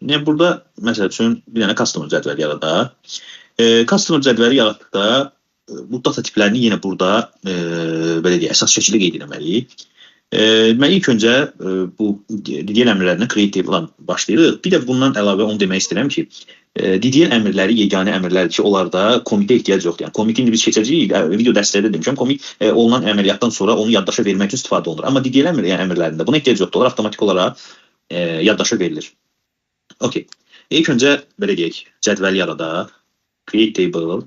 Yəni burada məsəl üçün bir dənə customer cədvəli yaradaq. Customer cədvəli yaratdıqda bu data tiplərini yenə burada belə deyək, əsas şəkildə qeyd etməliyik. Mən ilk öncə bu DDL əmrlərindən create table başlayırıq. Bir də bundan əlavə onu demək istəyirəm ki, DDL əmrləri yeganə əmrlərdir ki, onlarda commitə ehtiyac yoxdur. Yəni commit indi biz keçəcəyik, video dərslərdə demişəm, commit olunan əməliyyatdan sonra onu yaddaşa vermək üçün istifadə olunur. Amma DDL əmr, yəni əmrlərində buna ehtiyac yoxdur. Onlar avtomatik olaraq yaddaşa verilir. Okay. İlk öncə belə deyək, cədvəl yaradaq. Create table.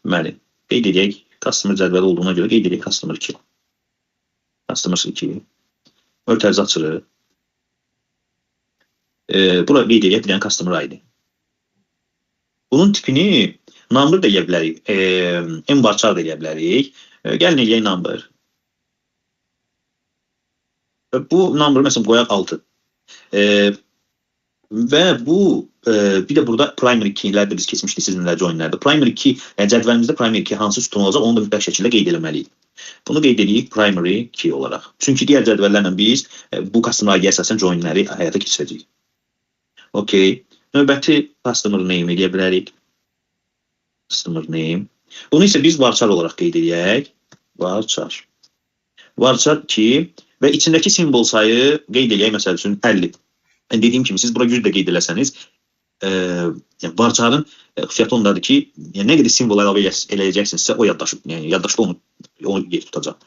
Deməli, qeyd edək, customer cədvəli olduğuna görə qeyd edək customer 2. Customer 2. Örtəriz açırıq. Bura qeyd edək bir dənə customer ID. Bunun tipini number da eləyə bilərik. Nvarchar da eləyə bilərik. Gəlin eləyək number. Bu number məsələn qoyaq 6. Və bu bir də burada primary key'lər də biz keçmişdik sizinlə join'lərdə. Primary key, yəni cədvəlimizdə primary key hansı sütun olacaq, onu da mütləq şəkildə qeyd eləməliyik. Bunu qeyd edirik primary key olaraq. Çünki digər cədvəllərlə biz bu customer ID əsasən join'ləri həyata keçirəcəyik. Okay. Növbəti customer name eləyə bilərik. Customer name. Bunu isə biz varchar olaraq qeyd edək. Varchar. Varchar 2 və içindəki simbol sayı qeyd eləyək məsəl üçün 50. Yəni dediyim kimi siz bura 100 də qeyd eləsəniz, yəni varcharın xüsusiyyəti ondadır ki, yəni nə qədər simbol əlavə eləyəcəksinizsə o yaddaşı, yəni yaddaşda onu yer tutacaq.